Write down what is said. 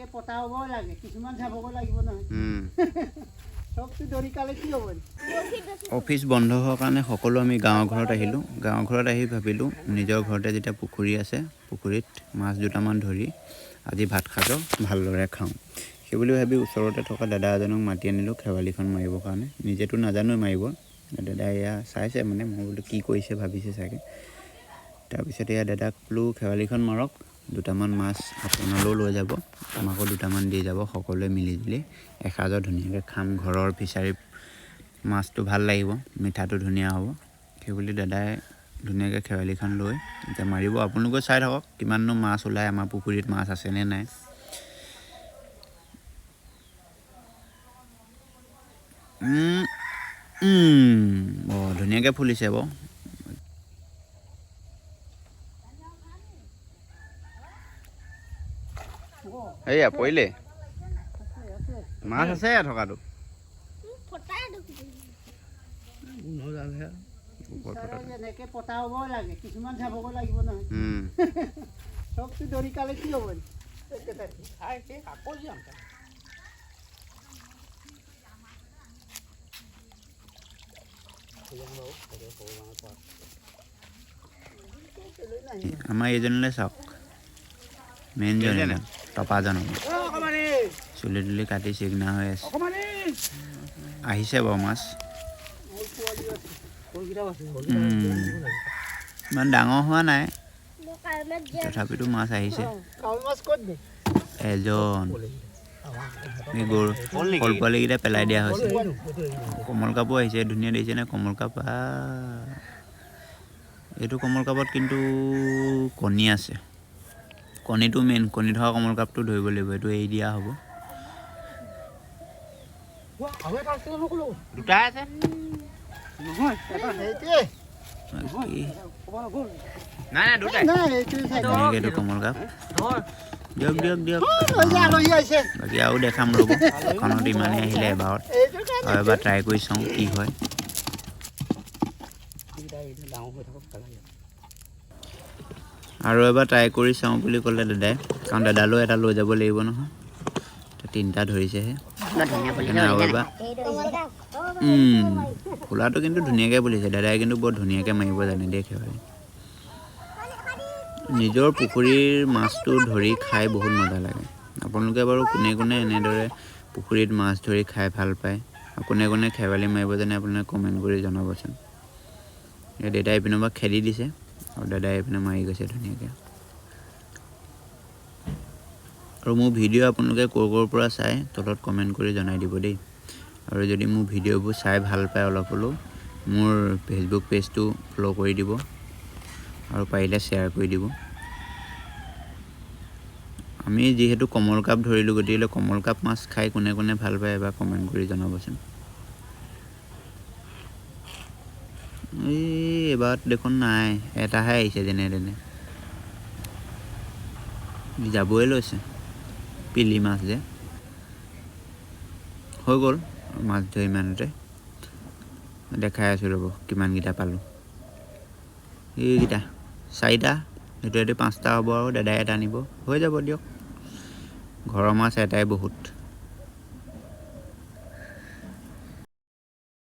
এনেকে পতাব লাগে, কিছুমান চাবগৈ লাগিব নহয়। চবটো ধৰি কালে কি হ'ব? অফিচ বন্ধ হোৱাৰ কাৰণে সকলো আমি গাঁৱৰ ঘৰত আহিলোঁ। গাঁৱৰ ঘৰত আহি ভাবিলোঁ নিজৰ ঘৰতে যেতিয়া পুখুৰী আছে, পুখুৰীত মাছ দুটামান ধৰি আজি ভাত সাজো ভালদৰে খাওঁ। সেইবুলি ভাবি ওচৰতে থকা দাদা এজনক মাতি আনিলোঁ খেৱালিখন মাৰিবৰ কাৰণে। নিজেতো নাজানোৱে মাৰিব, দাদাই এয়া চাইছে, মানে মই বোলো কি কৰিছে ভাবিছে চাগে। তাৰপিছত এয়া দাদাক বোলো খেৱালিখন মাৰক, দুটামান মাছ আপোনালৈও লৈ যাব, আমাকো দুটামান দি যাব, সকলোৱে মিলিজুলি এসাঁজৰ ধুনীয়াকৈ খাম। ঘৰৰ ফিচাৰীত মাছটো ভাল লাগিব, মিঠাটো ধুনীয়া হ'ব। সেইবুলি দাদাই ধুনীয়াকৈ খেৱালিখন লৈ এতিয়া মাৰিব। আপোনালোকেও চাই থাকক কিমাননো মাছ ওলায়, আমাৰ পুখুৰীত মাছ আছেনে নাই। বৰ ধুনীয়াকৈ ফুলিছে বাৰু। এইয়া পৰিলে, মাছ আছে থকাটো। এনেকে পতাব লাগে, কিছুমান চাবগৈ লাগিব নহয়। চবটো ধৰি কালে কি হ'ব? আমাৰ এইজনলৈ চাওক, মেইনজন টপাজন, চুলি তুলি কাটি চিগনা হৈ আছে। আহিছে বাৰু মাছ, ইমান ডাঙৰ হোৱা নাই, তথাপিতো মাছ আহিছে। এজন এই গৰু সৰু পোৱালিকেইটা পেলাই দিয়া হৈছে। কমল কাপো আহিছে, ধুনীয়া দেখিছেনে কমল কাপ? এইটো কমল কাপত কিন্তু কণী আছে, কণীটো মেইন, কণী থকা কমল কাপটো ধৰিব লাগিব, এইটো এৰি দিয়া হ'ব। দুটাই আছে ধুনীয়াকৈ, এইটো কমল কাপ। দিয়ক দিয়ক দিয়ক, বাকী আৰু দেখাম ৰ'ব। এখনত ইমানেই আহিলে এবাৰত, আৰু এবাৰ ট্ৰাই কৰি চাওঁ কি হয়। আৰু এবাৰ ট্ৰাই কৰি চাওঁ বুলি ক'লে দাদাই, কাৰণ দাদালৈও এটা লৈ যাব লাগিব নহয়। তিনিটা ধৰিছেহে আৰু এবাৰ। ফুলাটো কিন্তু ধুনীয়াকৈ ফুলিছে, দাদাই কিন্তু বৰ ধুনীয়াকৈ মাৰিব জানে দেই খেৱালি। নিজৰ পুখুৰীৰ মাছটো ধৰি খাই বহুত মজা লাগে। আপোনালোকে বাৰু কোনে কোনে এনেদৰে পুখুৰীত মাছ ধৰি খাই ভাল পায়, আৰু কোনে কোনে খেৱালি মাৰিব জানে আপোনালোকে কমেণ্ট কৰি জনাবচোন। এই দেউতাই এইপিনৰ পৰা খেদি দিছে আৰু দাদাই এইপিনে মাৰি গৈছে ধুনীয়াকৈ। আৰু মোৰ ভিডিঅ' আপোনালোকে ক'ৰ ক'ৰ পৰা চাই তলত কমেণ্ট কৰি জনাই দিব দেই। আৰু যদি মোৰ ভিডিঅ'বোৰ চাই ভাল পায় অলপ হ'লেও মোৰ ফেচবুক পেজটো ফ'ল' কৰি দিব আৰু পাৰিলে শ্বেয়াৰ কৰি দিব। আমি যিহেতু কমল কাপ ধৰিলোঁ, গতিকে কমল কাপ মাছ খাই কোনে কোনে ভাল পায় এবাৰ কমেণ্ট কৰি জনাবচোন। এই এইবাৰত দেখোন নাই, এটাহে আহিছে যেনে তেনে, যাবই লৈছে পিলি মাছ যে। হৈ গ'ল মাছ ধৰি ইমানতে, দেখাই আছোঁ ৰ'ব কিমানকেইটা পালোঁ। এইকেইটা চাৰিটা, সেইটো এইটো পাঁচটা হ'ব আৰু দাদাই এটা আনিব, হৈ যাব দিয়ক। ঘৰৰ মাছ এটাই বহুত।